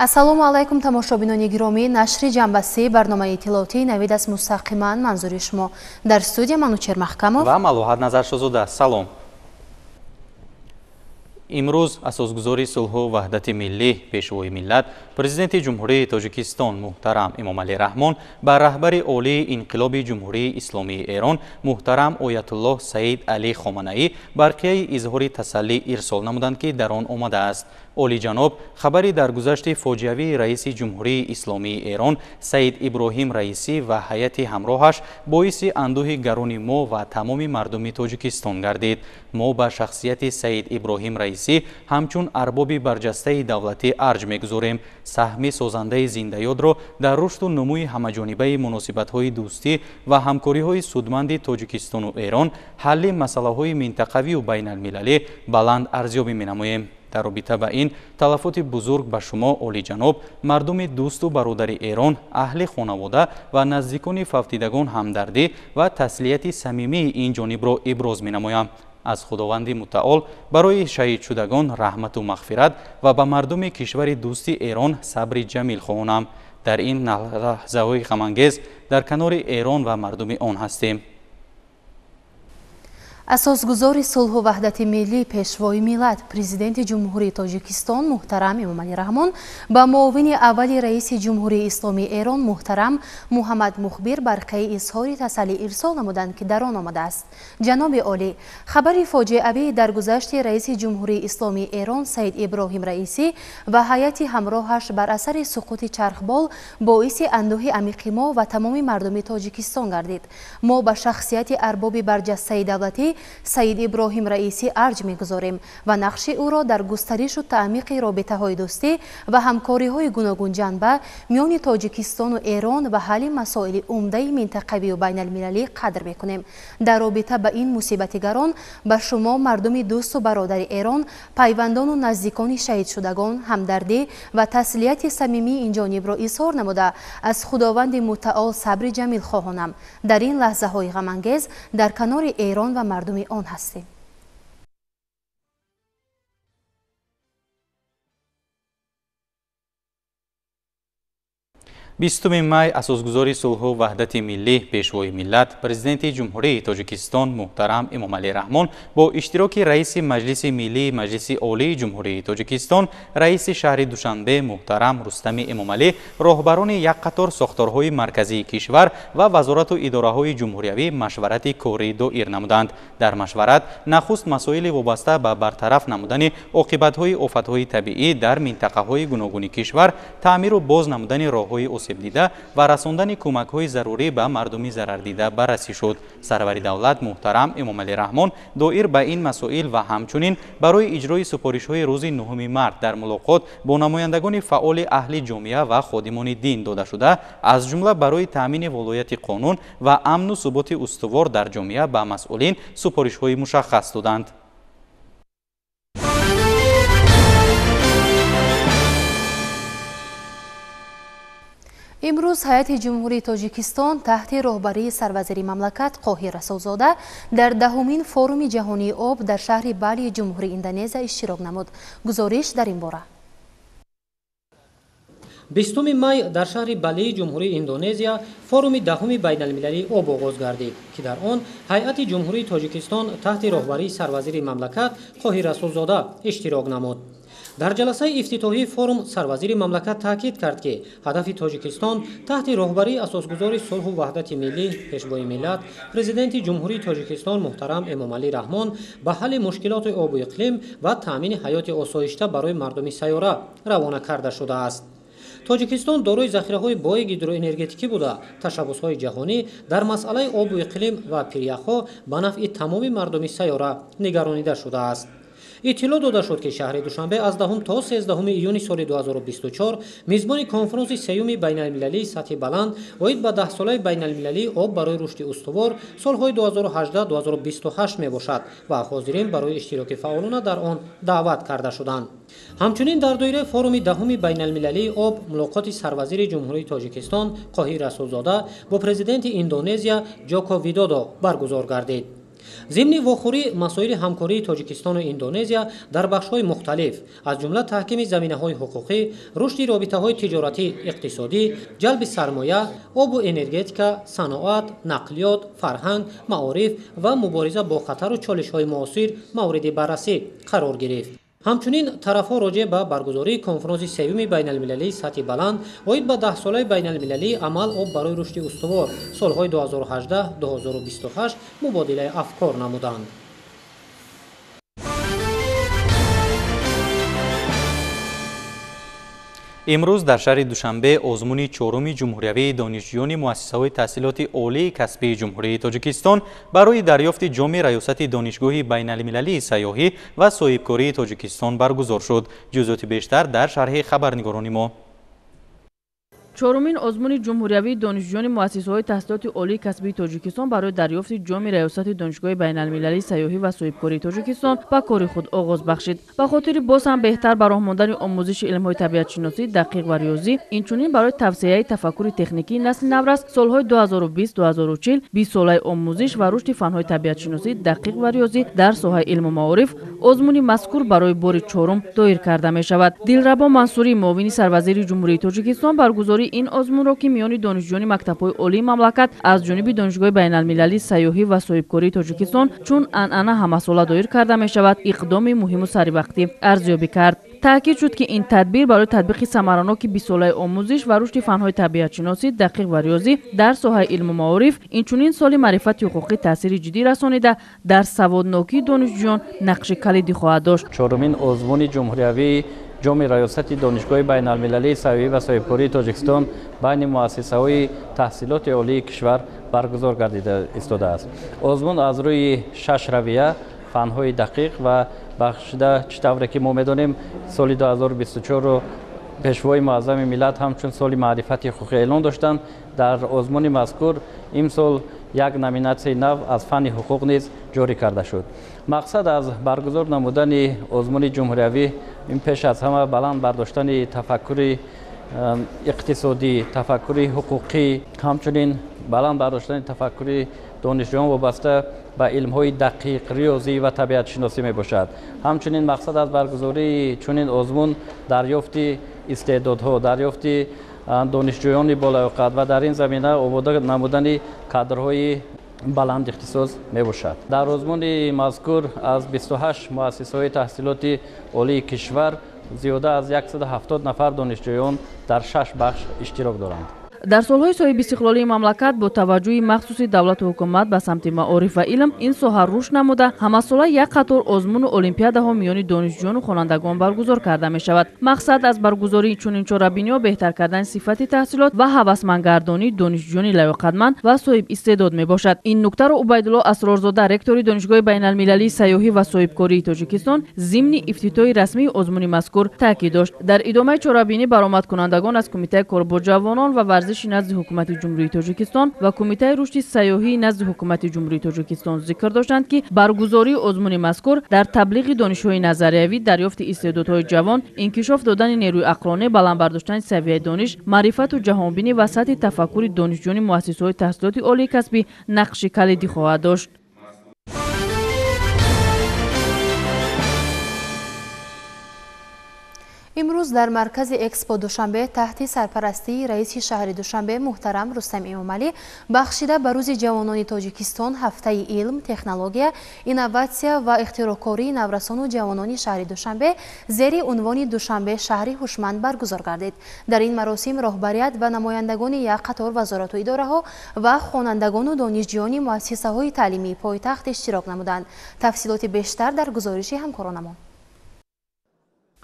Ассалому алайкум тамошобинони гиромӣ, нашри ҷанбаси барномаи иттилоотии навид аст мустақиман манзури шумо. Дар студия Манучер Маҳкамов ва Малоҳат Назаршозода. Салом. Имрӯз асосгузори сулҳу ваҳдати миллӣ, пешвои миллат, президенти Ҷумҳурии Тоҷикистон муҳтарам Эмомалӣ Раҳмон ба раҳбари олии инқилоби Ҷумҳурии Исломии Эрон муҳтарам Оятуллоҳ Саид Алӣ Хоманаӣ барқияи изҳори тасаллӣ ирсол намуданд, ки дар он омадааст. Олиҷаноб хабари даргузашти фоҷиавии раиси Ҷумҳурии Исломии Эрон Саид Иброҳим Раисӣ ва ҳайати ҳамроҳаш боиси андӯҳи гарони мо ва тамоми мардуми Тоҷикистон гардид. Мо ба шахсияти Саид Иброҳим Раисӣ ҳамчун арбоби барҷастаи давлатӣ арҷ мегузорем. Саҳми созандаи зиндаёдро дар рушду нумӯи ҳамаҷонибаи муносибатҳои дӯстӣ ва ҳамкориҳои судманди Тоҷикистону Эрон, ҳалли масъалаҳои минтақавию байналмилалӣ баланд арзёбӣ менамоем. Дар робита ба ин талафоти бузург ба шумо, олиҷаноб, мардуми дӯсту бародари Эрон, аҳли хонавода ва наздикони фавтидагон ҳамдардӣ ва таслияти самимии ин ҷонибро иброз менамоям. Аз Худованди мутаол барои шаҳидшудагон раҳмату мағфират ва ба мардуми кишвари дӯсти Эрон сабри ҷамил хоҳонам. Дар ин лаҳзаҳои ғамангез дар канори Эрон ва мардуми он ҳастем. Асосгузори сулҳу ваҳдати миллӣ, пешвои миллат, президенти Ҷумҳурии Тоҷикистон муҳтарам Эмомалӣ Раҳмон ба муовини аввали раиси Ҷумҳурии Исломии Эрон муҳтарам Муҳаммад Мухбир барқияи изҳори тасаллӣ ирсол намуданд, ки дар он омадааст. Ҷаноби олӣ, хабари фоҷиавии даргузашти раиси Ҷумҳурии Исломии Эрон Саид Иброҳим Раисӣ ва ҳайати ҳамроҳаш бар асари суқути чархбол боиси андӯҳи амиқи мо ва тамоми мардуми Тоҷикистон гардид. Мо ба шахсияти арбоби барҷастаи давлатӣ Саид Иброҳим Раисӣ арҷ мегузорем ва нақши ӯро дар густаришу таъмиқи робитаҳои дӯстӣ ва ҳамкориҳои гуногунҷанба миёни Тоҷикистону Эрон ва ҳалли масоили умдаи минтақавию байналмилалӣ қадр мекунем. Дар робита ба ин мусибати гарон ба шумо, мардуми дӯсту бародари Эрон, пайвандону наздикони шаҳидшудагон ҳамдардӣ ва таслияти самимии ин ҷонибро изҳор намуда, аз Худованди мутаол сабри ҷамил хоҳонам. Дар ин лаҳзаҳои ғамангез дар канори Эрон ва мардуми он ҳастем. 20 май асосгузори сулҳу ваҳдати миллӣ, пешвои миллат, президенти Ҷумҳурии Тоҷикистон муҳтарам Эмомалӣ Раҳмон бо иштироки раиси Маҷлиси Миллии Маҷлиси Олии Ҷумҳурии Тоҷикистон, раиси шаҳри Душанбе муҳтарам Рустами Эмомалӣ, роҳбарони як қатор сохторҳои марказии кишвар ва вазорату идораҳои ҷумҳуриявӣ машварати корӣ доир намуданд. Дар машварат нахуст масоили вобаста ба бартараф намудани оқибатҳои офатҳои табиӣ дар минтақаҳои гуногуни кишвар, таъмиру боз намудани роҳҳои осебдида ва расондани кӯмакҳои зарурӣ ба мардуми зарардида баррасӣ шуд. Сарвари давлат муҳтарам Эмомалӣ Раҳмон доир ба ин масоил ва ҳамчунин барои иҷрои супоришҳои рӯзи 9 март дар мулоқот бо намояндагони фаъоли аҳли ҷомеа ва ходимони дин додашуда, аз ҷумла барои таъмини волояти қонун ва амну суботи устувор дар ҷомеа ба масъулин супоришҳои мушаххас доданд. Имрӯз ҳайати Ҷумҳурии Тоҷикистон таҳти роҳбарии сарвазири мамлакат Қоҳир Расулзода дар 10-умин форуми ҷаҳонии об дар шаҳри Балии Ҷумҳурии Индонезия иштирок намуд. Гузориш дар ин бора. 20 май дар шаҳри Балии Ҷумҳурии Индонезия форуми 10-уми байналмилалии об оғоз гардид, ки дар он ҳайати Ҷумҳурии Тоҷикистон таҳти роҳбарии сарвазири мамлакат Қоҳир Расулзода иштирок намуд. Дар ҷаласаи ифтитоҳии форум сарвазири мамлакат таъкид кард, ки ҳадафи Тоҷикистон таҳти роҳбарии асосгузори сулҳу ваҳдати миллӣ, пешвои миллат, президенти Ҷумҳурии Тоҷикистон муҳтарам Эмомалӣ Раҳмон ба ҳалли мушкилоти обу иқлим ва таъмини ҳаёти осоишта барои мардуми сайёра равона карда шудааст. Тоҷикистон дорои захираҳои бои гидроэнергетикӣ буда, ташаббусҳои ҷаҳонӣ дар масъалаи обу иқлим ва пиряхҳо ба нафъи тамоми мардуми сайёра нигаронида шудааст. Иттилоъ дода шуд, ки шаҳри Душанбе аз 10 то 13 июни соли 2024 мизбони конфронси сеюми байналмилалии сатҳи баланд оид ба 10-солаи байналмилалии об барои рушди устувор солҳои 2018-2028 мебошад ва ҳозирин барои иштироки фаъолона дар он даъват карда шуданд. Ҳамчунин дар доираи форуми 10-уми байналмилалии об мулоқоти сарвазири Ҷумҳурии Тоҷикистон Қоҳир Расулзода бо президенти Индонезия Ҷоко Видодо баргузор гардид. Зимни вохӯрӣ масоили ҳамкории Тоҷикистону Индонезия дар бахшҳои мухталиф, аз ҷумла таҳкими заминаҳои ҳуқуқӣ, рушди робитаҳои тиҷоратӣ иқтисодӣ, ҷалби сармоя, обу энергетика, саноат, нақлиёт, фарҳанг, маориф ва мубориза бо хатару чолишҳои муосир мавриди баррасӣ қарор гирифт. Ҳамчунин тарафҳо роҷеъ ба баргузории конфронси сеюми байналмилалии сатҳи баланд оид ба даҳсолаи байналмилалии амал об барои рушди устувор солҳои 2018-2028 мубодилаи афкор намуданд. Имрӯз дар шаҳри Душанбе озмуни чоруми ҷумҳуриявии донишҷӯёни муассисаҳои таҳсилоти олии касбии Ҷумҳурии Тоҷикистон барои дарёфти ҷоми раёсати Донишгоҳи байналмилалии сайёҳӣ ва соҳибкории Тоҷикистон баргузор шуд. Ҷузъиёти бештар дар шарҳи хабарнигорони мо. Чорумин озмуни ҷумҳуриявии донишҷӯёни муассисаҳои таҳсилоти олии касбии Тоҷикистон барои дарёфти ҷоми раёсати Донишгоҳи байналмилалии сайёҳӣ ва соҳибкории Тоҷикистон ба кори худ оғоз бахшид. Ба хотири боз ҳам беҳтар ба роҳ мондани омӯзиши илмҳои табиатшиносӣ, дақиқ ва риёзӣ, инчунин барои тавсеяи тафаккури техникии насли наврас солҳои 2020-2040 бистсолаи омӯзиш ва рушди фанҳои табиатшиносӣ, дақиқ ва риёзӣ дар соҳаи илму маориф озмуни мазкур барои бори чорум доир карда мешавад. Дилрабо Мансурӣ, муовини сарвазири Ҷумҳурии Тоҷикистон, баргузории ин озмунро, ки миёни донишҷӯёни мактабҳои олии мамлакат аз ҷониби Донишгоҳи байналмилалии сайёҳӣ ва соҳибкории Тоҷикистон чун анъана ҳамасола доир карда мешавад, иқдоми муҳиму саривақтӣ арзёбӣ кард. Таъкид шуд, ки ин тадбир барои татбиқи самараноки бистсолаи омӯзиш ва рушди фанҳои табиатшиносӣ, дақиқ ва риёзӣ дар соҳаи илму маориф, инчунин соли маърифати ҳуқуқӣ таъсири ҷиддӣ расонида, дар саводнокии донишҷӯён нақши калидӣ хоҳад дошт. Чорумин озмуни ҷумҳуриявии ҷоми раёсати Донишгоҳи байналмилалии сайёҳӣ ва соҳибкории Тоҷикистон байни муассисаҳои таҳсилоти олии кишвар баргузор гардида истодааст. Озмун аз рӯи шаш равия фанҳои дақиқ ва бахшида, чӣ тавре ки мо медонем, соли 2024-ро пешвои муаззами миллат ҳамчун соли маърифати ҳуқуқӣ эълон доштанд. Дар озмуни мазкур имсол як номинатсияи нав аз фанни ҳуқуқ низ ҷорӣ карда шуд. Мақсад аз баргузор намудани озмуни ҷумҳуриявӣ ин пеш аз ҳама баланд бардоштани тафаккури иқтисодӣ, тафаккури ҳуқуқӣ, ҳамчунин баланд бардоштани тафаккури донишҷӯён вобаста ба илмҳои дақиқ, риёзӣ ва табиатшиносӣ мебошад. Ҳамчунин мақсад аз баргузории чунин озмун дарёфти истеъдодҳо, дарёфти донишҷӯёни болаёқат ва дар ин замина омода намудани кадрҳои баланд ихтисос мебошад. Дар озмуни мазкур аз 28 муассисаҳои таҳсилоти олии кишвар зиёда аз 170 нафар донишҷӯён дар шаш бахш иштирок доранд. Дар солҳои соҳибистиқлолии мамлакат бо таваҷҷӯҳи махсуси давлату ҳукумат ба самти маориф ва илм ин соҳа рушд намуда, ҳамасола як қатор озмуну олимпиадаҳо миёни донишҷӯёну хонандагон баргузор карда мешавад. Мақсад аз баргузории чунин чорабиниҳо беҳтар кардани сифати таҳсилот ва ҳавасмандгардонии донишҷӯёни лаёқатманд ва соҳибистеъдод мебошад. Ин нуктаро Убайдулло Асрорзода, ректори Донишгоҳи байналмилалии сайёҳӣ ва соҳибкории Тоҷикистон, зимни ифтитоҳи расмии озмуни мазкур таъкид дошт. Дар идомаи чорабинӣ баромадкунандагон аз Кумитаи кор бо ҷавонон ва варзиши назди Ҳукумати Ҷумҳурии Тоҷикистон ва Кумитаи рушди сайёҳии назди Ҳукумати Ҷумҳурии Тоҷикистон зикр доштанд, ки баргузории озмуни мазкур дар таблиғи донишҳои назариявӣ, дарёфти истеъдодҳои ҷавон, инкишоф додани нерӯи ақлонӣ, баланд бардоштани савияи дониш, маърифату ҷаҳонбинӣ ва сатҳи тафаккури донишҷӯёни муассисаҳои таҳсилоти олии касбӣ нақши калидӣ хоҳад дошт. Имрӯз дар маркази Экспо Душанбе таҳти сарпарастии раиси шаҳри Душанбе муҳтарам Рустам Эмомалӣ бахшида ба рӯзи ҷавонони Тоҷикистон ҳафтаи илм, технология, инноватсия ва ихтироъкории наврасону ҷавонони шаҳри Душанбе зери унвони Душанбе шаҳри ҳушманд баргузор гардид. Дар ин маросим роҳбарият ва намояндагони як қатор вазорату идораҳо ва хонандагону донишҷӯёни муассисаҳои таълимии пойтахт иштирок намуданд. Тафсилоти бештар дар гузориши ҳамкоронамон.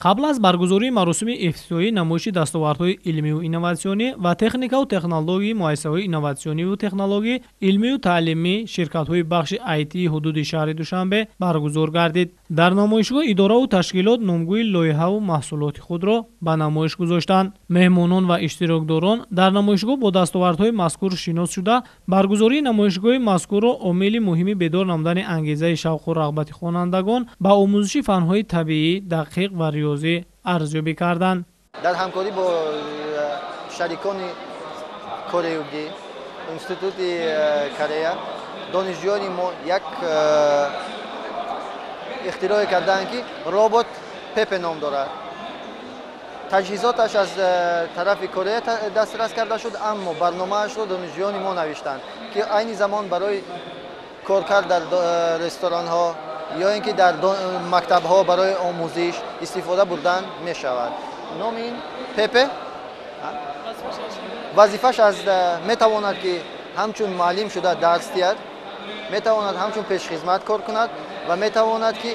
Қабл аз баргузории маросими ифтитоҳӣ намоиши дастовардҳои илмию инноватсионӣ ва техникаву технологияи муассисаҳои инноватсиониву технологӣ, илмию таълимӣ, ширкатҳои бахши IT ҳудуди шаҳри Душанбе баргузор гардид. Дар намоишгоҳ идораву ташкилот номгӯи лоиҳаву маҳсулоти худро ба намоиш гузоштанд. Меҳмонон ва иштирокдорон дар намоишгоҳ бо дастовардҳои мазкур шинос шуда, баргузории намоишгоҳи мазкурро омили муҳими бедор намудани ангезаи шавқу рағбати хонандагон ба омӯзиши фанҳои табиӣ, дақиқ ва риёзӣ арзёбӣ карданд. Дар ҳамкорӣ бо шарикони кореюгӣ, Институти Корея, Донишҷӯёни мо як ихтироъе карданд, ки робот Пепе ном дорад. Таҷҳизоташ аз тарафи Корея дастрас карда шуд, аммо барномаашро донишҷӯёни мо навиштанд, ки айни замон барои коркард дар ресторанҳо ё ин ки дар мактабҳо барои омӯзиш истифода бурдан мешавад. Номи ин Пепе. Вазифаш аз метавонад, ки ҳамчун муаллим шуда дарс диҳад, метавонад ҳамчун пешхизмат кор кунад ва метавонад, ки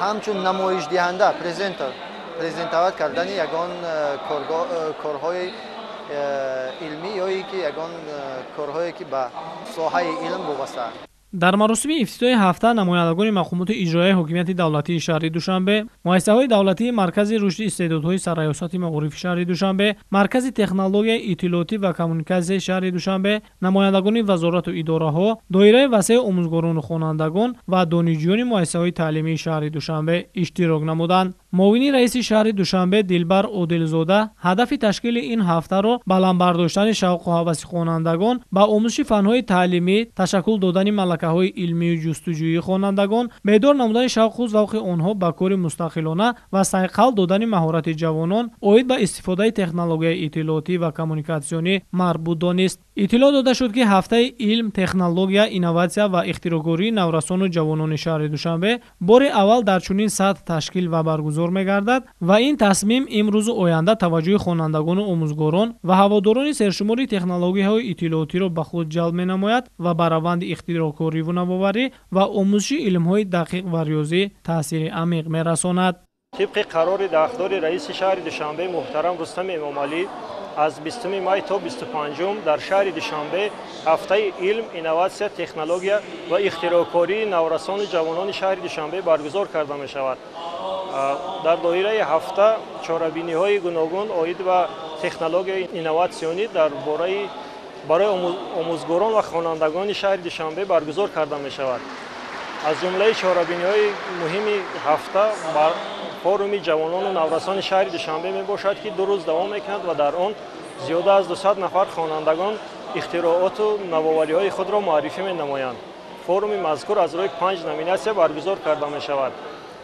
ҳамчун намоишдиҳанда, презентер, презентовать кардани ягон корҳои илмӣ ё ин ки ягон корҳое, ки ба соҳаи илм вобастаанд. Дар маросими ифтитоҳи ҳафта намояндагони мақомоти иҷроияи ҳокимияти давлатии шаҳри Душанбе, муассисаҳои давлатии Маркази рушди истеъдодҳои Сарраёсати маорифи шаҳри Душанбе, Маркази технологияи иттилоотӣ ва коммуникатсияи шаҳри Душанбе, намояндагони вазорату идораҳо, доираи васеи омӯзгорону хонандагон ва донишҷӯёни муассисаҳои таълимии шаҳри Душанбе иштирок намуданд. Муовини раиси шаҳри Душанбе Дилбар Одилзода ҳадафи ташкили ин ҳафтаро баланд бардоштани шавқу ҳаваси хонандагон ба омӯзиши фанҳои таълимӣ, ташаккул додани малакаҳои илмию ҷустуҷӯии хонандагон, бедор намудани шавқу завқи онҳо ба кори мустақилона ва сайқал додани маҳорати ҷавонон оид ба истифодаи технологияи иттилоотӣ ва коммуникатсионӣ марбут донист. Иттилоъ дода шуд, ки ҳафтаи илм, технология, инноватсия ва ихтироъкории наврасону ҷавонони шаҳри Душанбе бори аввал дар чунин сатҳ ташкил ва баргузор мегардад ва ин тасмим имрӯзу оянда таваҷҷӯҳи хонандагону омӯзгорон ва ҳаводорони сершумори технологияҳои иттилоотиро ба худ ҷалб менамояд ва ба раванди ихтироъкориву навоварӣ ва омӯзиши илмҳои дақиқ ва риёзӣ таъсири амиқ мерасонад. Тибқи қарори дахлдори раиси шаҳри Душанбе муҳтарам Рустам Эмомалӣ, аз 20 май то 25 дар шаҳри Душанбе ҳафтаи илм, инноватсия, технология ва ихтироъкории наврасону ҷавонони шаҳри Душанбе баргузор карда мешавад. Дар доираи ҳафта чорабиниҳои гуногун оид ба технологияи инноватсионӣ дар бораи барои омӯзгорон ва хонандагони шаҳри Душанбе баргузор карда мешавад. Аз ҷумлаи чорабиниҳои муҳими ҳафта форуми ҷавонону наврасони шаҳри Душанбе мебошад, ки 2 рӯз давом мекунад ва дар он зиёда аз 200 нафар хонандагон ихтирооту навовариҳои худро муаррифӣ менамоянд. Форуми мазкур аз рӯи 5 номинатсия баргузор карда мешавад.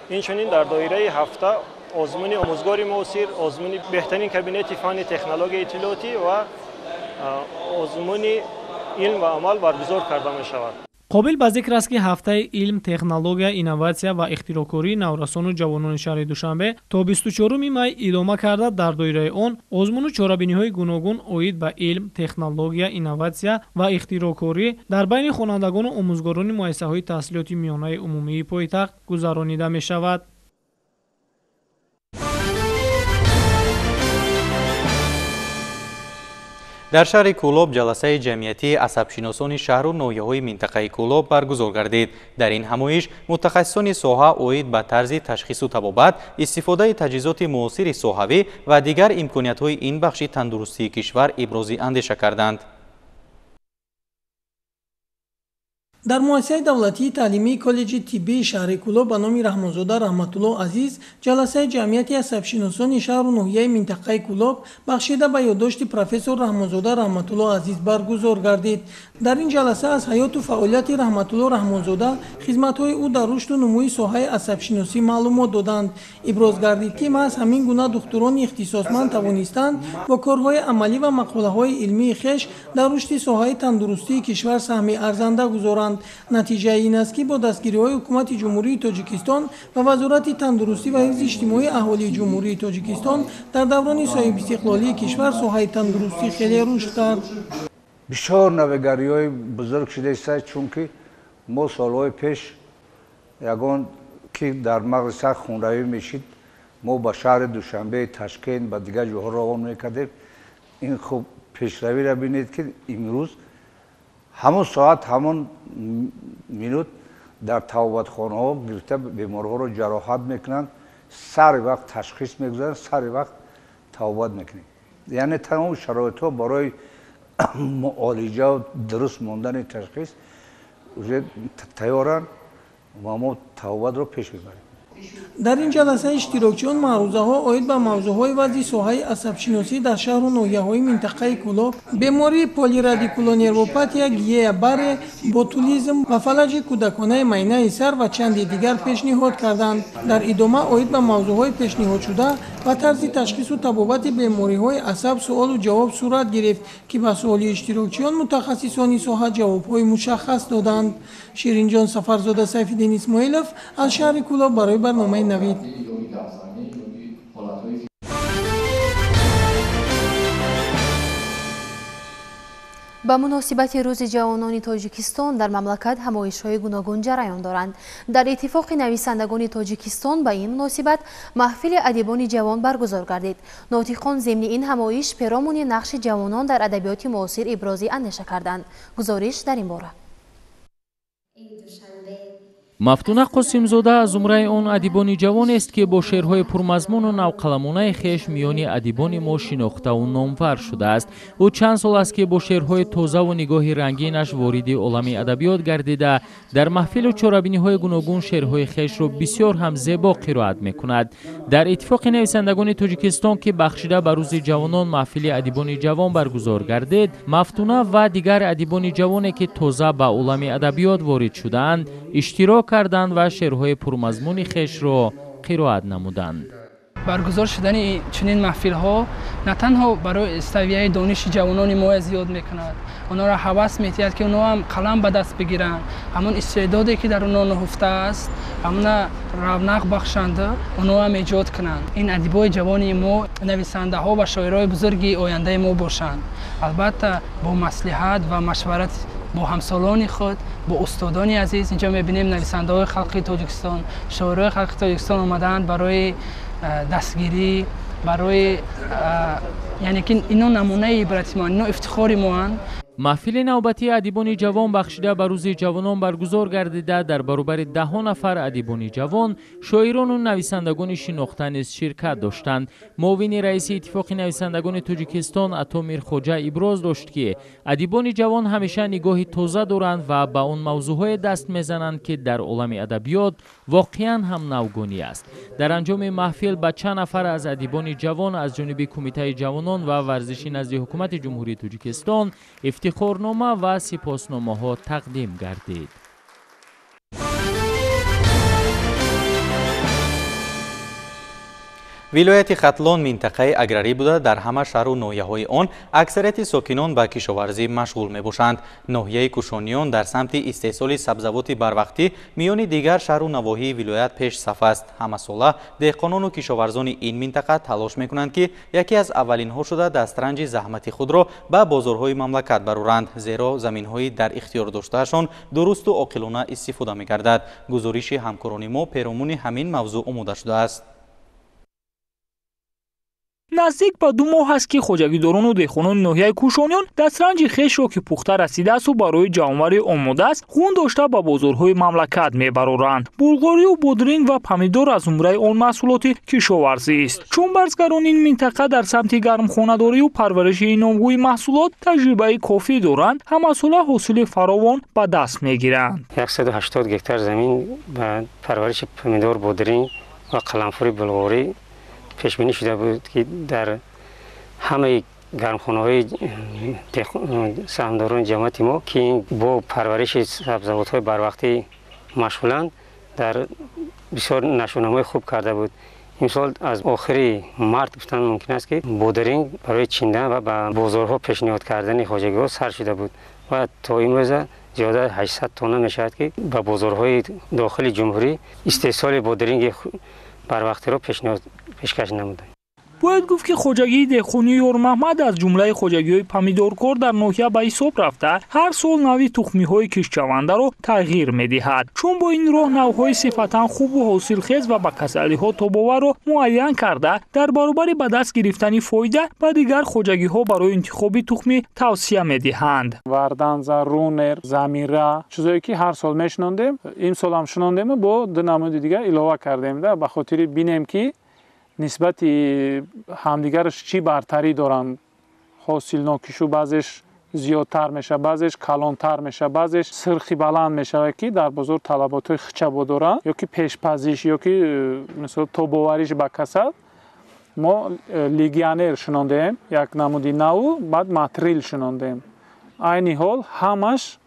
Инчунин дар доираи ҳафта озмуни омӯзгори муосир, озмуни беҳтарин кабинети фанни технологияи иттилоотӣ ва озмуни илм ва амал баргузор карда мешавад. Қобил ба зикр аст, ки ҳафтаи илм, технология, инноватсия ва ихтироъкории наврасону ҷавонони шаҳри Душанбе то 24 май идома карда, дар доираи он озмуну чорабиниҳои гуногун оид ба илм, технология, инноватсия ва ихтироъкорӣ дар байни хонандагону омӯзгорони муассисаҳои таҳсилоти миёнаи умумии пойтахт гузаронида мешавад. Дар шаҳри Кӯлоб ҷаласаи ҷамъиятии асабшиносони шаҳру ноҳияҳои минтақаи Кӯлоб баргузор гардид. Дар ин ҳамоиш мутахассисони соҳа оид ба тарзи ташхису табобат, истифодаи таҷҳизоти муосири соҳавӣ ва дигар имкониятҳои ин бахши тандурустии кишвар ибрози андеша карданд. Дар муассисаи давлатии таълимии коллеҷи тиббии шаҳри Кӯлоб ба номи Раҳмонзода Раҳматулло Азиз ҷаласаи ҷамъияти асабшиносони шаҳру ноҳияи минтақаи Кӯлоб бахшида ба ёддошти профессор Раҳмонзода Раҳматулло Азиз баргузор гардид. Дар ин ҷаласа аз ҳаёту фаъолияти Раҳматулло Раҳмонзода, хизматҳои ӯ дар рушду нумӯи соҳаи асабшиносӣ маълумот доданд. Иброз гардид, ки маҳз ҳамин гуна духтурони ихтисосманд тавонистанд бо корҳои амалӣ ва мақолаҳои илмии хеш дар рушди соҳаи тандурустии кишвар саҳми арзанда гузоранд. Натиҷаи ин аст, ки бо дастгириҳои Ҳукумати Ҷумҳурии Тоҷикистон ва Вазорати тандурустӣ ва ҳифзи иҷтимоии аҳолии Ҷумҳурии Тоҷикистон дар даврони соҳибистиқлолии кишвар соҳаи тандурустӣ хеле рушд кард. Бисёр навигариҳои бузург шудааст, чунки мо солҳои пеш ягон ки дар мағзи сар хунравӣ мешид, мо ба шаҳри Душанбе, Ташкент, ба дигар ҷоҳо равон мекардем. Ин хуб пешравиро бинед, ки имрӯз ҳамон соат, ҳамон минут дар табобатхонаҳо гирифта беморҳоро ҷароҳат мекунанд, сари вақт ташхис мегузаранд, сари вақт табобат мекунем. Яъне тамоми шароитҳо барои муолиҷа дуруст мондани ташхис уже тайёранд ва мо табобатро пеш мебарем. Дар ин ҷаласа иштирокчиён маърузаҳо оид ба мавзӯъҳои вазъи соҳаи асабшиносӣ дар шаҳру ноҳияҳои минтақаи Кӯлоб, бемории полирадикулонервопатия Гиея-Барре, ботулизм ва фалаҷи кӯдаконаи майнаи сар ва чанди дигар пешниҳод карданд. Дар идома оид ба мавзӯъҳои пешниҳодшуда ва тарзи ташхису табобати бемориҳои асаб суолу ҷавоб сурат гирифт, ки ба суоли иштирокчиён мутахассисони соҳа ҷавобҳои мушаххас доданд. Ширинҷон Сафарзода, Сайфиддин Исмоилов аз шаҳри Кӯлоб барои барномаи Навид. Ба муносибати Рӯзи ҷавонони Тоҷикистон дар мамлакат ҳамоишҳои гуногун ҷараён доранд. Дар Иттифоқи нависандагони Тоҷикистон ба ин муносибат маҳфили адибони ҷавон баргузор гардид. Нотиқон зимни ин ҳамоиш перомуни нақши ҷавонон дар адабиёти муосир ибрози андеша карданд. Гузориш дар ин бора. Мафтуна Қосимзода аз зумраи он адибони ҷавонест, ки бо шеърҳои пурмазмуну навқаламонаи хеш миёни адибони мо шинохтаву номвар шудааст. Ӯ чанд сол аст, ки бо шеърҳои тозаву нигоҳи рангинаш вориди олами адабиёт гардида, дар маҳфилу чорабиниҳои гуногун шеърҳои хешро бисёр ҳам зебо қироат мекунад. Дар Иттифоқи нависандагони Тоҷикистон, ки бахшида ба Рӯзи ҷавонон маҳфили адибони ҷавон баргузор гардид, Мафтуна ва дигар адибони ҷавоне, ки тоза ба олами адабиёт ворид шудаанд, иштирок карданд ва шеърҳои пурмазмуни хешро қироат намуданд. Баргузор шудани чунин маҳфилҳо на танҳо барои савияи дониши ҷавонони мо зиёд мекунад, онҳоро ҳавас метиҳад, ки онҳо ҳам қалам ба даст бигиранд, ҳамон истеъдоде, ки дар онҳо нуҳуфта аст, ҳамона равнақ бахшанд, онҳо ҳам эҷод кунанд. Ин адибои ҷавони мо нависандаҳо ва шоирои бузурги ояндаи мо бошанд. Албатта, бо маслиҳат ва машварат бо ҳамсолони худ, бо устодони азиз. Инҷо мебинем нависандаҳои халқи Тоҷикистон, шоирои халқи Тоҷикистон омадаанд барои дастгирӣ, барои яъне ки ино намунаи ибрати моанд, ино ифтихори моанд. Маҳфили навбатии адибони ҷавон бахшида ба Рӯзи ҷавонон баргузор гардида, дар баробари даҳҳо нафар адибони ҷавон, шоирону нависандагони шинохта низ ширкат доштанд. Муовини раиси Иттифоқи нависандагони Тоҷикистон Ато Мирхоҷа иброз дошт, ки адибони ҷавон ҳамеша нигоҳи тоза доранд ва ба он мавзӯъҳое даст мезананд, ки дар олами адабиёт воқеан ҳам навгонӣ аст. Дар анҷоми маҳфил ба чанд нафар аз адибони ҷавон аз ҷониби Кумитаи ҷавонон ва варзиши назди Ҳукумати Ҷумҳурии Тоҷикистон ифтихорнома ва сипосномаҳо тақдим гардид. Вилояти Хатлон минтақаи аграрӣ буда, дар ҳама шаҳру ноҳияҳои он аксарияти сокинон ба кишоварзӣ машғул мебошанд. Ноҳияи Кушониён дар самти истеҳсоли сабзавоти барвақтӣ миёни дигар шаҳру навоҳии вилоят пешсаф аст. Ҳамасола деҳқонону кишоварзони ин минтақа талош мекунанд, ки яке аз аввалинҳо шуда дастранҷи заҳмати худро ба бозорҳои мамлакат бароранд, зеро заминҳои дар ихтиёр доштаашон дурусту оқилона истифода мегардад. Гузориши ҳамкорони мо перомуни ҳамин мавзӯъ омода шудааст. Наздик ба 2 моҳ аст, ки хоҷагидорону деҳқонони ноҳияи Кушониён дастранҷи хешро, ки пухта расидаасту барои ҷамъоварӣ омода аст, хун дошта ба бозорҳои мамлакат мебароранд. Булғорию бодринг ва помидор аз зумраи он маҳсулоти кишоварзист. Чун барзгарони ин минтақа дар самти гармхонадорию парвариши номгӯи маҳсулот таҷрибаи кофӣ доранд, ҳамасола ҳосили фаровон ба даст мегиранд. 180 гектар замин ба парвариши помидор, бодринг ва қаламфури булғорӣ пешбинӣ шуда буд, ки дар ҳамаи гармхонаҳои саҳмдорони ҷамъияти мо, ки бо парвариши сабзавотҳои барвақтӣ машғуланд, дар бисёр нашъунамои хуб карда буд. Имсол аз охири март гуфтан мумкин аст, ки бодринг барои чиндан ва ба бозорҳо пешниҳод кардани хоҷагиҳо сар шуда буд ва то имрӯза зиёда 800 тонна мешавад, ки ба бозорҳои дохили ҷумҳурӣ истеҳсоли бодринги барвақтиро пешкаш намуданд. Бояд гуфт, ки хоҷагии деҳқонии Ёрмаҳмад аз ҷумлаи хоҷагиҳои помидоркор дар ноҳия ба ҳисоб рафта, ҳар сол нави тухмиҳои киштшавандаро тағйир медиҳад, чун бо ин роҳ навъҳои сифатан хубу ҳосилхез ва ба касалиҳо тобоварро муайян карда, дар баробари ба даст гирифтани фоида ба дигар хоҷагиҳо барои интихоби тухмӣ тавсия медиҳанд. Варданза, рунер, замира, чизое ки ҳар сол мешинондем, имсолам шинондему бо 2 намуди дигар илова кардем, ба хотири бинем, ки нисбати ҳамдигараш чӣ бартарӣ доранд, ҳосилнокишу баъзеш зиёдтар мешавад, баъзеш калонтар мешавад, баъзеш сирхи баланд мешавад, ки дар бозор талаботҳои хичабо доранд, ё ки пешпазиш, ё ки мисол тобовариш ба касал. Мо легионер шинондем, як намуди наву, баъд матрил шинондем. Айни ҳол ҳамаш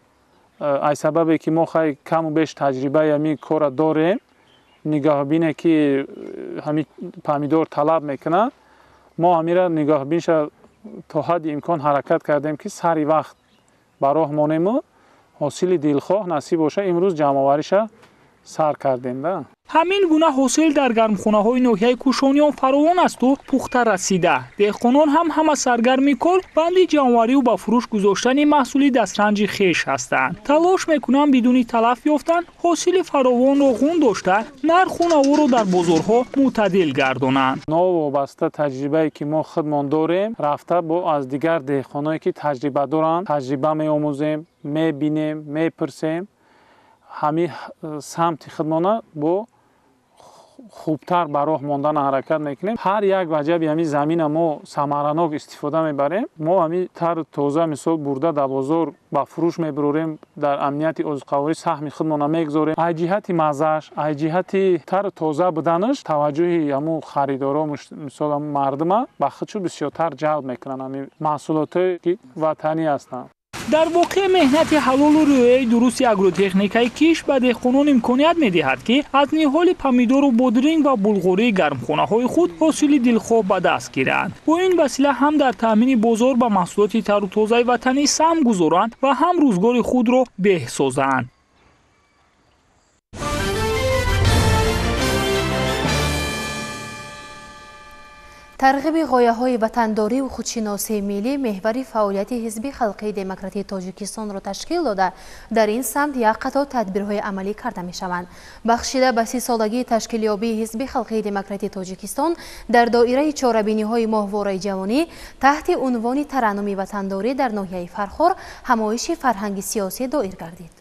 аз сабабе ки мо хай каму беш таҷрибаи ҳамин корро дорем, нигаҳбине ки ҳамин помидор талаб мекунад, мо ҳамира нигаҳбинша то ҳадди имкон ҳаракат кардем, ки сари вақт ба роҳ монему ҳосили дилхоҳ насиб боша. Имрӯз ҷамъовариша сар кардем. Да, ҳамин гуна ҳосил дар гармхонаҳои ноҳияи Кӯшониён фаровон асту пухта расида. Деҳқонон ҳам ҳама саргарми кор банди ҷамъоварию ба фурӯш гузоштани маҳсули дастранҷи хеш ҳастанд. Талош мекунанд бидуни талаф ёфтан ҳосили фаровонро ғун дошта, нарху наворо дар бозорҳо мӯътадил гардонанд. Новобаста таҷрибае ки мо худмон дорем, рафта бо аз дигар деҳқоное ки таҷриба доранд, таҷриба меомӯзем, мебинем, мепурсем, ҳамин самти худмона бо хубтар ба роҳ мондан ҳаракат мекунем. Ҳар як ваҷаби ҳамин замина мо самаранок истифода мебарем. Мо ҳамин тару тоза мисол бурда дар бозор ба фурӯш мебурорем, дар амнияти озуқаворӣ саҳми худмона мегузорем. Аз ҷиҳати маззааш, аз ҷиҳати тару тоза буданаш таваҷҷӯҳи ҳамун харидоро, мисол мардума ба худшу бисёртар ҷалб мекунанд ҳамин маҳсулотое ки ватанӣ ҳастанд. Дар воқеъ меҳнати ҳалолу риояи дурусти агротехникаи киш ба деҳқонон имконият медиҳад, ки аз ниҳоли помидору бодринг ва булғории гармхонаҳои худ ҳосили дилхоҳ ба даст гиранд. Бо ин васила ҳам дар таъмини бозор ба маҳсулоти тару тозаи ватанӣ саҳм гузоранд ва ҳам рӯзгори худро беҳ созанд. Тарғиби ғояҳои ватандорию худшиносии миллӣ меҳвари фаъолияти Ҳизби Халқии Демократии Тоҷикистонро ташкил дода, дар ин самт як қатор тадбирҳои амалӣ карда мешаванд. Бахшида ба 30-солагии ташкилёбии Ҳизби Халқии Демократии Тоҷикистон дар доираи чорабиниҳои моҳвораи ҷавонӣ таҳти унвони тараннуми ватандорӣ дар ноҳияи Фархор ҳамоиши фарҳанги сиёсӣ доир гардид.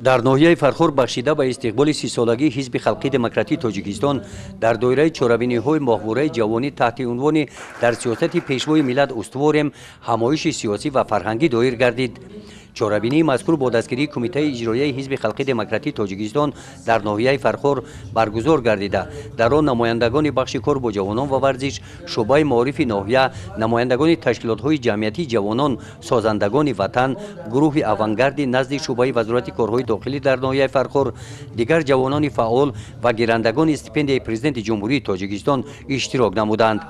Дар ноҳияи Фархор бахшида ба истиқболи 30-солагии Ҳизби Халқии Демократии Тоҷикистон дар доираи чорабиниҳои моҳвораи ҷавонӣ таҳти унвони дар сиёсати пешвои миллат устуворем ҳамоиши сиёсӣ ва фарҳангӣ доир гардид. Чорабинии мазкур бо дастгирии Кумитаи иҷроияи Ҳизби Халқии Демократии Тоҷикистон дар ноҳияи Фархор баргузор гардида. Дар он намояндагони бахши кор бо ҷавонон ва варзиш, шӯъбаи маорифи ноҳия, намояндагони ташкилотҳои ҷамъиятии ҷавонон, созандагони ватан, гурӯҳи авангарди назди шӯъбаи вазорати корҳои дохилӣ дар ноҳияи Фархор, дигар ҷавонони фаъол ва гирандагони стипендияи Президенти Ҷумҳурии Тоҷикистон иштирок намуданд.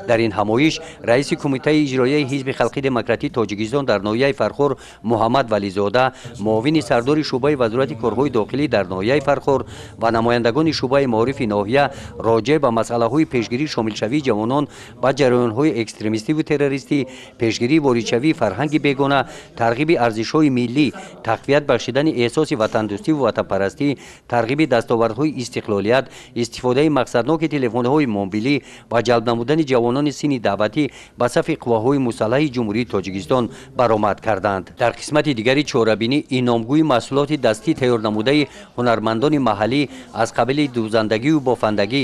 Дар ин ҳамоиш раиси Кумитаи иҷроияи Ҳизби Халқии Демократии Тоҷикистон дар ноҳияи Фархор Муҳаммад Вализода, муовини сардори шӯъбаи вазорати корҳои дохилӣ дар ноҳияи Фархор ва намояндагони шӯъбаи маорифи ноҳия роҷеъ ба масъалаҳои пешгирии шомилшавии ҷавонон ба ҷараёнҳои экстремистиву террористӣ, пешгирии воридшавии фарҳанги бегона, тарғиби арзишҳои миллӣ, тақвият бахшидани эҳсоси ватандӯстиву ватанпарастӣ, тарғиби дастовардҳои истиқлолият, истифодаи мақсадноки телефонҳои мобилӣ ва ҷалб намудани ҷавонони синни даъватӣ ба сафи қувваҳои мусаллаҳи Ҷумҳурии Тоҷикистон баромад карданд. Дар қисмати дигари чорабинӣ иномгӯи маҳсулоти дастӣ тайёр намудаи ҳунармандони маҳаллӣ аз қабили дӯзандагию бофандагӣ,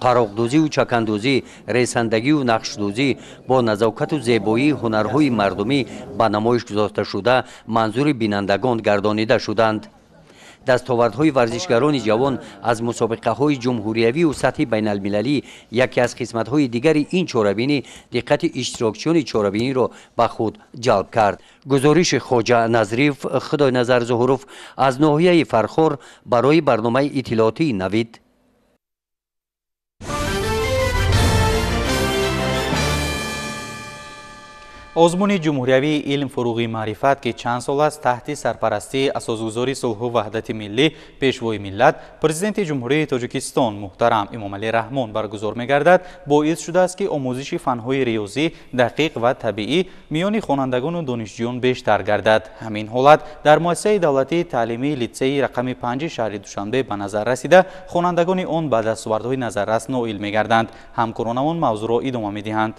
қароқдӯзию чакандӯзӣ, ресандагию нақшдӯзӣ бо назокату зебоии ҳунарҳои мардумӣ ба намоиш гузошта шуда, манзури бинандагон гардонида шуданд. Дастовардҳои варзишгарони ҷавон аз мусобиқаҳои ҷумҳуриявию сатҳи байналмилалӣ яке аз қисматҳои дигари ин чорабинӣ диққати иштирокчиёни чорабиниро ба худ ҷалб кард. Гузориши Хоҷа Назриев, Худойназар Зуҳуров аз ноҳияи Фархор барои барномаи иттилоотии Навид. Озмуни ҷумҳуриявии илм фуруғи маърифат, ки чанд сол аст таҳти сарпарастии асосгузори сулҳу ваҳдати миллӣ, пешвои миллат, Президенти Ҷумҳурии Тоҷикистон муҳтарам Эмомалӣ Раҳмон баргузор мегардад, боис шудааст, ки омӯзиши фанҳои риёзӣ, дақиқ ва табиӣ миёни хонандагону донишҷӯён бештар гардад. Ҳамин ҳолат дар муассисаи давлатии таълимии литсеи рақами 5 шаҳри Душанбе ба назар расида, хонандагони он ба дастовардҳои назаррас ноил мегарданд. Ҳамкоронамон мавзӯъро идома медиҳанд.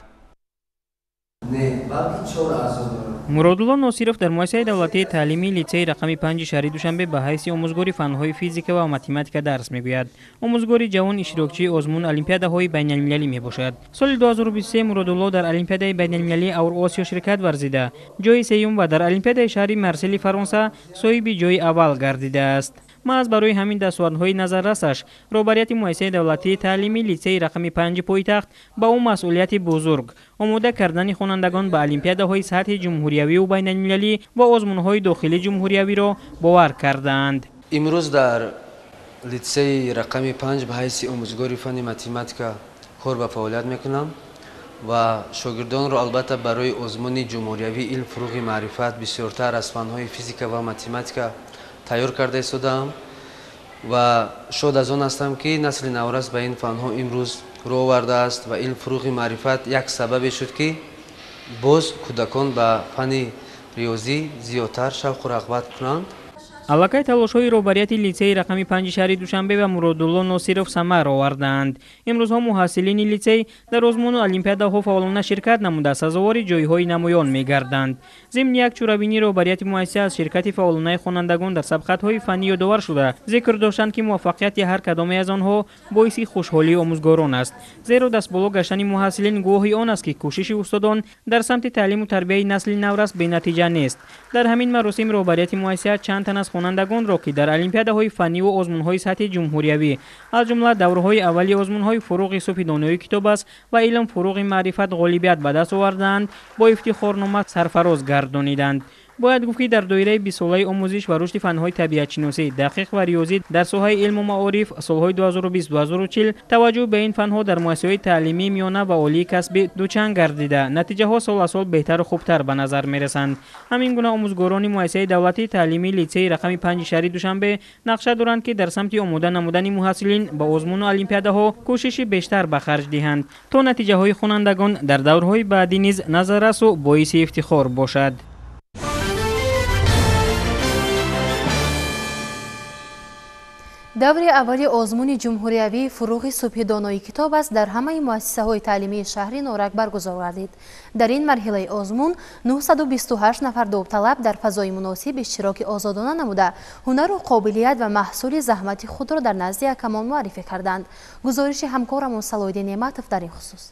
Не, балки чор аъзо дорад. Муродулло Носиров дар муассисаи давлатии таълимии литсеи рақами 5 шаҳри Душанбе ба ҳайси омӯзгори фанҳои физика ва математика дарс мегӯяд. Омӯзгори ҷавон иштирокчии озмун олимпиадаҳои байналмилалӣ мебошад. Соли 2023 Муродулло дар олимпиадаи байналмилалии Авруосиё ширкат варзида, ҷои сеюм ва дар олимпиадаи шаҳри Марсели Фаронса соҳиби ҷои аввал гардидааст. Маҳз барои ҳамин дастовардҳои назаррасаш роҳбарияти муассисаи давлатии таълимии литсеи рақами 5 пойтахт ба ӯ масъулияти бузург омода кардани хонандагон ба олимпиадаҳои сатҳи ҷумҳуриявию байналмилалӣ ва озмунҳои дохили ҷумҳуриявиро бовар кардаанд. Имрӯз дар литсеи рақами 5 ба ҳайси омӯзгори фанни математика кор ба фаъолият мекунам ва шогирдонро албатта барои озмуни ҷумҳуриявии илм фурӯғи маърифат бисёртар аз фанҳои физика ва математика тайёр карда истодаам ва шод аз он ҳастам, ки насли наврас ба ин фанҳо имрӯз рӯ овардааст ва илм фурӯғи маърифат як сабабе шуд, ки боз кӯдакон ба фанни риёзӣ зиёдтар шавқу рағбат кунанд. Аллакай талошҳои роҳбарияти литсеи рақами 5 шаҳри Душанбе ва Муродулло Носиров самар овардаанд. Имрӯзҳо муҳассилини литсей дар озмуну олимпиадаҳо фаъолона ширкат намуда, сазовори ҷойҳои намоён мегарданд. Зимни як чорабинии роҳбарияти муассиса аз ширкати фаъолонаи хонандагон дар сабқатҳои фаннӣ ёдовар шуда, зикр доштанд, ки муваффақияти ҳар кадоме аз онҳо боиси хушҳолии омӯзгорон аст. Зеро дастболо гаштани муҳассилин гувоҳи он аст, ки кӯшиши устодон дар самти таълиму тарбияи насли наврас бенатиҷа нест. Дар ҳамин маросим роҳбарияти муассиса чанд тан аз хонандагонро, ки дар олимпиадаҳои фанниву озмунҳои сатҳи ҷумҳуриявӣ, аз ҷумла даврҳои аввали озмунҳои фурӯғи субҳи донои китоб аст ва илм фурӯғи маърифат ғолибият ба даст овардаанд, бо ифтихорнома сарфароз гардониданд. Бояд гуфт, ки дар доираи 20-солаи омӯзиш ва рушди фанҳои табиатшиносӣ, дақиқ ва риёзӣ дар соҳаи илму маориф солҳои 2020-2040 таваҷҷӯҳ ба ин фанҳо дар муассисаҳои таълимии миёна ва олии касбӣ дучанд гардида, натиҷаҳо сол аз сол беҳтару хубтар ба назар мерасанд. Ҳамин гуна омӯзгорони муассисаи давлатии таълимии литсеи рақами 5 шаҳри Душанбе нақша доранд, ки дар самти омода намудани муҳассилин ба озмуну олимпиадаҳо кӯшиши бештар ба харҷ диҳанд, то натиҷаҳои хонандагон дар даврҳои баъдӣ низ назаррасу боиси ифтихор бошад. Даври аввали озмуни ҷумҳуриявии фурӯғи субҳи донои китоб аст дар ҳамаи муассисаҳои таълимии шаҳри Норак баргузор гардид. Дар ин марҳилаи озмун 928 нафар довталаб дар фазои муносиб иштироки озодона намуда, ҳунару қобилият ва маҳсули заҳмати худро дар назди ҳакамон муаррифӣ карданд. Гузориши ҳамкорамон Салоҳиддин Неъматов дар ин хусус.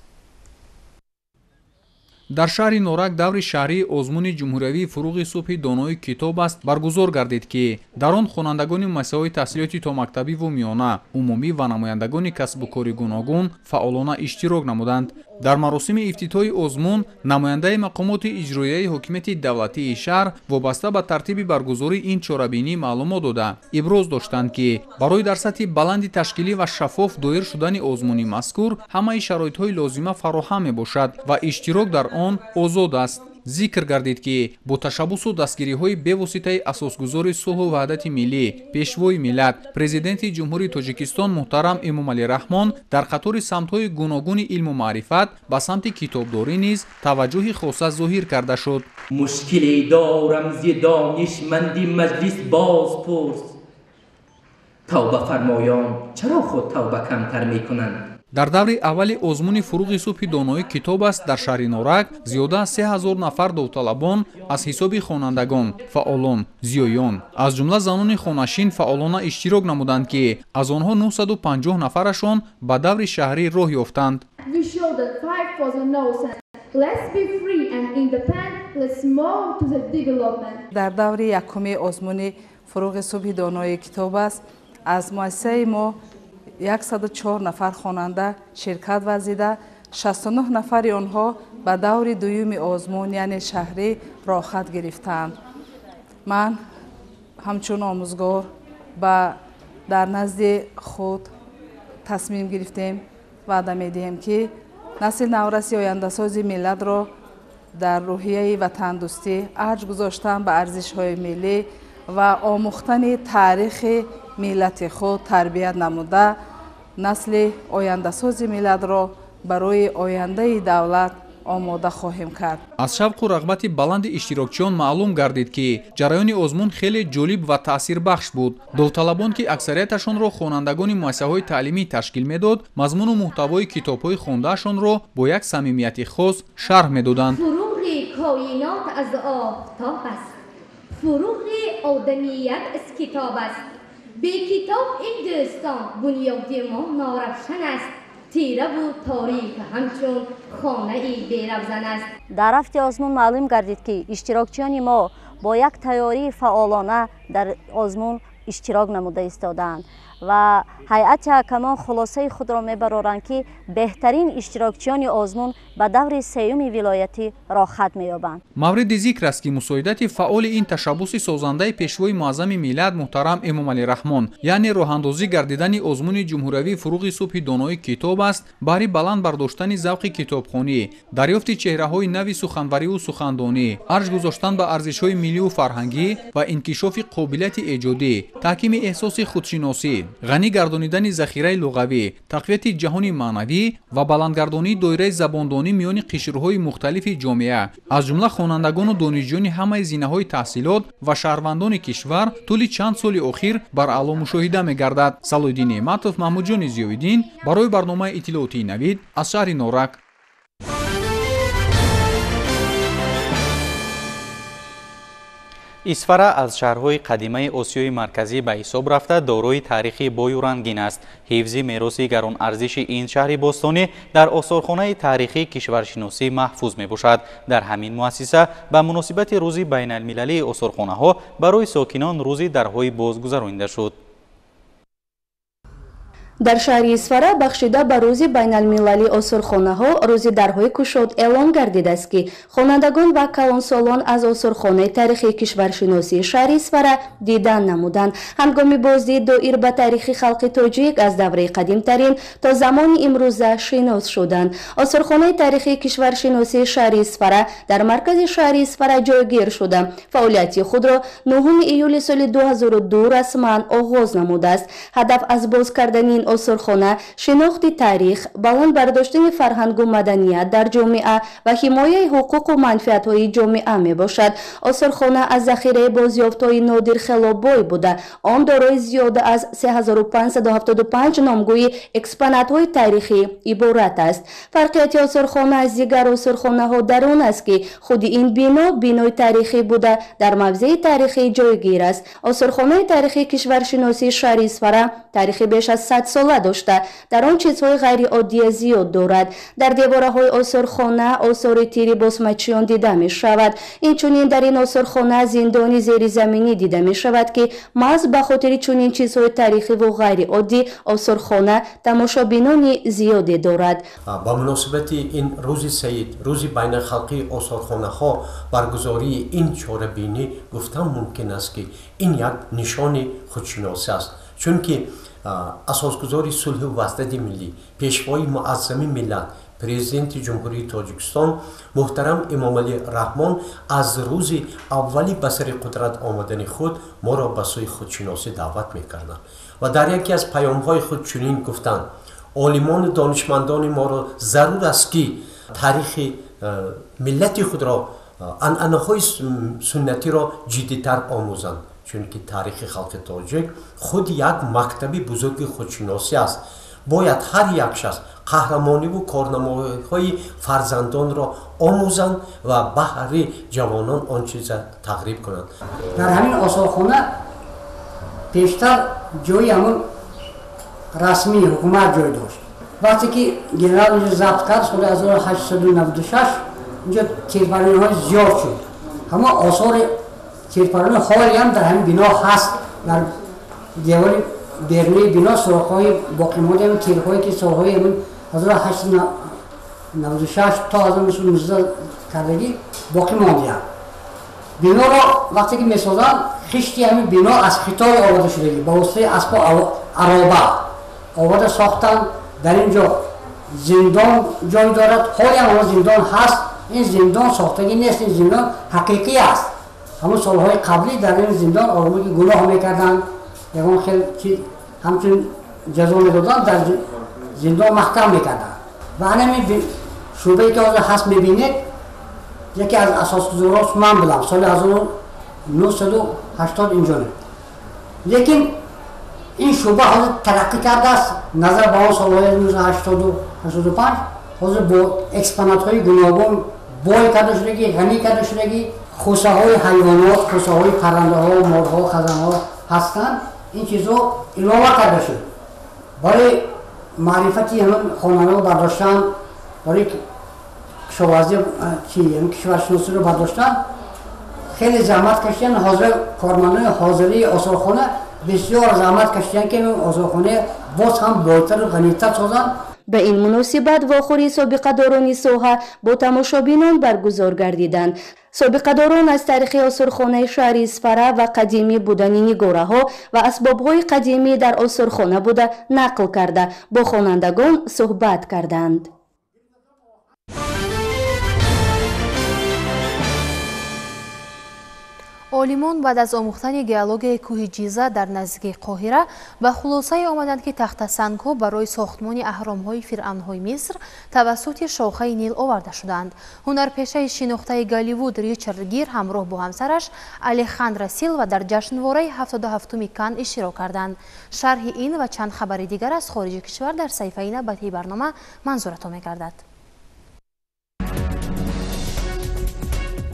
Дар шаҳри Норак даври шаҳрии озмуни ҷумҳуриявии фурӯғи субҳи донои китоб аст баргузор гардид, ки дар он хонандагони муассисаҳои таҳсилоти томактабиву миёна, умумӣ ва намояндагони касбу кори гуногун фаъолона иштирок намуданд. Дар маросими ифтитоҳи озмун намояндаи мақомоти иҷроияи ҳокимияти давлатии шаҳр вобаста ба тартиби баргузории ин чорабинӣ маълумот дода, иброз доштанд, ки барои дар сатҳи баланди ташкилӣ ва шаффоф доир шудани озмуни мазкур ҳамаи шароитҳои лозима фароҳам мебошад ва иштирок дар он озод аст. Зикр гардид, ки бо ташаббусу дастгириҳои бевоситаи асосгузори сулҳу ваҳдати миллӣ, пешвои миллат, президенти Ҷумҳурии Тоҷикистон муҳтарам Эмомалӣ Раҳмон дар қатори самтҳои гуногуни илму маърифат ба самти китобдорӣ низ таваҷҷӯҳи хоса зоҳир карда шуд. Мушкиле дорам зи донишманди маҷлис боз пурс, тавба фармоён чаро худ тавба камтар мекунанд? Дар даври аввали озмуни фурӯғи субҳи донои китоб аст дар шаҳри Норак зиёда аз 3000 нафар довталабон аз ҳисоби хонандагон, фаъолон, зиёён, аз ҷумла занони хонашин фаъолона иштирок намуданд, ки аз онҳо 950 нафарашон ба даври шаҳрӣ роҳ ёфтанд. Дар даври якуми озмуни фурӯғи субҳи донои китоб аст аз муассисаи мо 104 нафар хонанда ширкат варзида, 69 нафари онҳо ба даври дуюми озмун, яъне шаҳрӣ, роҳхат гирифтаанд. Ман ҳамчун омӯзгор ба дар назди худ тасмим гирифтем, ваъда медиҳем, ки насли навраси ояндасози миллатро дар рӯҳияи ватандӯстӣ, арҷ гузоштан ба арзишҳои миллӣ ва омӯхтани таърихи миллати худ тарбият намуда, насли ояндасози миллатро барои ояндаи давлат омода хоҳем кард. Аз шавқу рағбати баланди иштирокчиён маълум гардид, ки ҷараёни озмун хеле ҷолиб ва таъсирбахш буд. Довталабон, ки аксарияташонро хонандагони муассисаҳои таълимӣ ташкил медод, мазмуну муҳтавои китобҳои хондаашонро бо як самимияти хос шарҳ медоданд. Нури коинот аз офтоб аст, фуруғи одамият аз китоб аст. Бе китоб ин дӯстон бунёди мо норавшан аст, тираву торик ҳамчун хонаи беравзан аст. Дар рафти озмун маълум гардид, ки иштирокчиёни мо бо як тайёрии фаъолона дар озмун иштирок намуда истодаанд ва ҳайати ҳакамон хулосаи худро мебароранд, ки беҳтарин иштирокчиёни озмун ба даври сеюми вилоятӣ роҳхат меёбанд. Мавриди зикр аст, ки мусоидати фаъоли ин ташаббуси созандаи Пешвои муаззами миллат муҳтарам Эмомалӣ Раҳмон, яъне роҳандозӣ гардидани озмуни ҷумҳуриявии «Фуруғи субҳи донои китоб» аст, баҳри баланд бардоштани завқи китобхонӣ, дарёфти чеҳраҳои нави суханвариву сухандонӣ, арҷ гузоштан ба арзишҳои миллию фарҳангӣ ва инкишофи қобилияти эҷодӣ, таҳкими эҳсоси худшиносӣ, ғанӣ гардонидани захираи луғавӣ, тақвияти ҷаҳони маънавӣ ва баландгардонии доираи забондонӣ миёни қишрҳои мухталифи ҷомеа, аз ҷумла хонандагону донишҷӯёни ҳамаи зинаҳои таҳсилот ва шаҳрвандони кишвар тӯли чанд соли охир бараъло мушоҳида мегардад. Салоҳиддин Неъматов, Маҳмудҷони Зиёиддин барои барномаи иттилоотии Навид аз шаҳри Норак. Исфара аз шаҳрҳои қадимаи Осиёи Марказӣ ба ҳисоб рафта, дорои таърихи бою рангин аст. Ҳифзи мероси гаронарзиши ин шаҳри бостонӣ дар осорхонаи таърихии кишваршиносӣ маҳфуз мебошад. Дар ҳамин муассиса ба муносибати Рӯзи байналмилалии осорхонаҳо барои сокинон рӯзи дарҳои боз гузаронида шуд. Дар шаҳри Исфара бахшида ба Рӯзи байналмилалии осорхонаҳо рӯзи дарҳои кушод эълон гардидааст, ки хонандагон ва калонсолон аз осорхонаи таърихии кишваршиносии шаҳри Исфара дидан намуданд. Ҳангоми боздид доир ба таърихи халқи тоҷик аз давраи қадимтарин то замони имрӯза шинос шуданд. Осорхонаи таърихии кишваршиносии шаҳри Исфара дар маркази шаҳри Исфара ҷойгир шуда, фаъолияти худро 9 июли соли 2002 расман оғоз намудааст. Ҳадаф аз боз кардани ин осорхона шинохти таърих, баланд бардоштани фарҳангу маданият дар ҷомеа ва ҳимояи ҳуқуқу манфиатҳои ҷомеа мебошад. Осорхона аз захираи бозёфтҳои нодир хело бой буда, он дорои зиёда аз 3575 номгӯи экспонатҳои таърихӣ иборат аст. Фарқияти осорхона аз дигар осорхонаҳо дар он аст, ки худи ин бино бинои таърихӣ буда, дар мавзеи таърихӣ ҷойгир аст. Осорхонаи таърихии кишваршиносии шаҳри Исфара таърихи беш аз 100 сола дошта, дар он чизҳои ғайриоддия зиёд дорад. Дар девораҳои осорхона осори тири босмачиён дида мешавад. Инчунин дар ин осорхона зиндони зеризаминӣ дида мешавад, ки маҳз ба хотири чунин чизҳои таърихиву ғайриоддӣ осорхона тамошобинони зиёде дорад. Ба муносибати ин рӯзи саид, рӯзи байналхалқии осорхонаҳо, баргузории ин чорабинӣ гуфтан мумкин аст, ки ин як нишони худшиносӣ аст, чунки асосгузори сулҳу ваҳдати миллӣ, Пешвои муаззами миллат, Президенти Ҷумҳурии Тоҷикистон муҳтарам Эмомалӣ Раҳмон аз рӯзи аввали ба сари қудрат омадани худ моро ба сӯи худшиносӣ даъват мекарданд ва дар яке аз паёмҳои худ чунин гуфтанд: олимону донишмандони моро зарур аст, ки таърихи миллати худро, анъанаҳои суннатиро ҷиддитар омӯзанд, чунки таърихи халқи тоҷик худ як мактаби бузурги худшиносӣ аст. Бояд ҳар як шахс қаҳрамониву корнамоиҳои фарзандонро омӯзанд ва баҳри ҷавонон он чиза тағриб кунанд. Дар ҳамин осорхона пештар ҷои ҳамун расмии ҳукумат ҷой дошт. Вақте ки генерал инҷо забт кард соли 1896, инҷо тирпарониҳои зиёд шуд. Ҳамон осори тирпарони ҳолиам дар ҳамин бино ҳаст. Дар девори берунии бино суроқҳои боқимондаи ҳамин тирҳое, ки солҳои ҳамин 1896 то 1919 кардагӣ боқӣ мондианд. Биноро вақте ки месозанд, хишти ҳамин бино аз Хитой оварда шудагӣ, ба воситаи аспу ароба оварда сохтанд. Дар ин ҷо зиндон ҷой дорад, ҳолиам ҳамон зиндон ҳаст. Ин зиндон сохтагӣ нест, ин зиндон ҳақиқӣ аст. Ҳамон солҳои қаблӣ дар ин зиндон одамое ки гуноҳ мекарданд, ягон хел чиз ҳамчун ҷазо медоданд, дар зиндон маҳкам мекарданд. Ва ҳамин шӯъбае ки ҳозир ҳаст мебинед, яке аз асосгузорон ман будам соли 1980 инҷо. Лекин ин шӯъба ҳозир тараққӣ кардааст назар ба он солҳои 1980-85, ҳозир бо экспонатҳои гуногун бой карда шудагӣ, ғанӣ карда шудагӣ, хусаҳои ҳайвонот, хусаҳои паррандаҳо, морҳо, хазанҳо ҳастанд. Ин чизҳо илова карда шуд барои маърифати ҳамин хонандаҳо бардоштан, барои кишоварзӣ, кишваршиносиро бардоштан хеле заҳмат кашиданд. Ҳозир кормандони ҳозирии осорхона бисёр заҳмат кашиданд, ки осорхона боз ҳам бойтару ғанитар созанд. Ба ин муносибат вохӯрии собиқадорони соҳа бо тамошобинон баргузор гардиданд. Собиқадорон аз таърихи осорхонаи шаҳри Исфара ва қадимӣ будани нигораҳо ва асбобҳои қадимӣ дар осорхона буда нақл карда, бо хонандагон суҳбат карданд. Олимон баъд аз омӯхтани геологияи кӯҳи Ҷиза дар наздикии Қоҳира ба хулосае омаданд, ки тахтасангҳо барои сохтмони аҳромҳои фиръавнҳои Миср тавассути шохаи Нил оварда шуданд. Ҳунарпешаи шинохтаи Голливуд Ричард Гир ҳамроҳ бо ҳамсараш Алехандра Силва дар ҷашнвораи 77-уми Кан иштирок карданд. Шарҳи ин ва чанд хабари дигар аз хориҷи кишвар дар саҳифаи навбатии барнома манзуратон мегардад.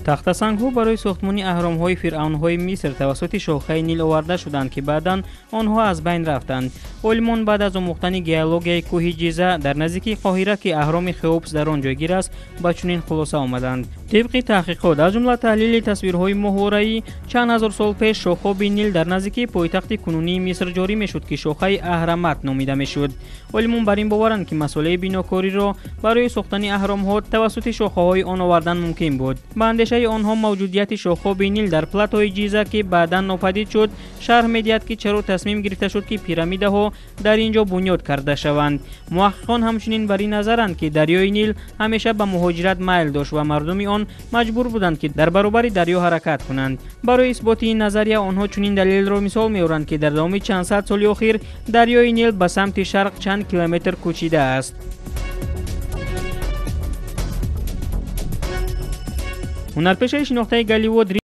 Тахтасангҳо барои сохтмони аҳромҳои фиръавнҳои Миср тавассути шохаи Нил оварда шуданд, ки баъдан онҳо аз байн рафтанд. Олимон баъд аз омӯхтани геологияи кӯҳи Ҷиза дар наздикии Қоҳира, ки аҳроми Хеопс дар он ҷойгир аст, ба чунин хулоса омаданд. Тибқи таҳқиқот, аз ҷумла таҳлили тасвирҳои моҳвораӣ, чанд ҳазор сол пеш шохоби Нил дар наздикии пойтахти кунунии Миср ҷорӣ мешуд, ки шохаи Аҳрамат номида мешуд. Олимон бар ин боваранд, ки масолеҳи бинокориро барои сохтани аҳромҳо тавассути шохаҳои он овардан мумкин буд. Ба андешаи онҳо мавҷудияти шохоби Нил дар платои Ҷиза, ки баъдан нопадид шуд, шарҳ медиҳад, ки чаро тасмим гирифта шуд, ки пирамидаҳо дар ин ҷо бунёд карда шаванд. Муҳаққиқон ҳамчунин бар ин назаранд, ки дарёи Нил ҳамеша ба муҳоҷират майл дошт ва мардуми он маҷбур буданд, ки дар баробари дарё ҳаракат кунанд. Барои исботи ин назария онҳо чунин далелро мисол меоранд, ки дар давоми чанд сад соли охир дарёи Нил ба самти шарқ чанд километр кӯчидааст. Ҳунарпешаи шинохтаи Голливуд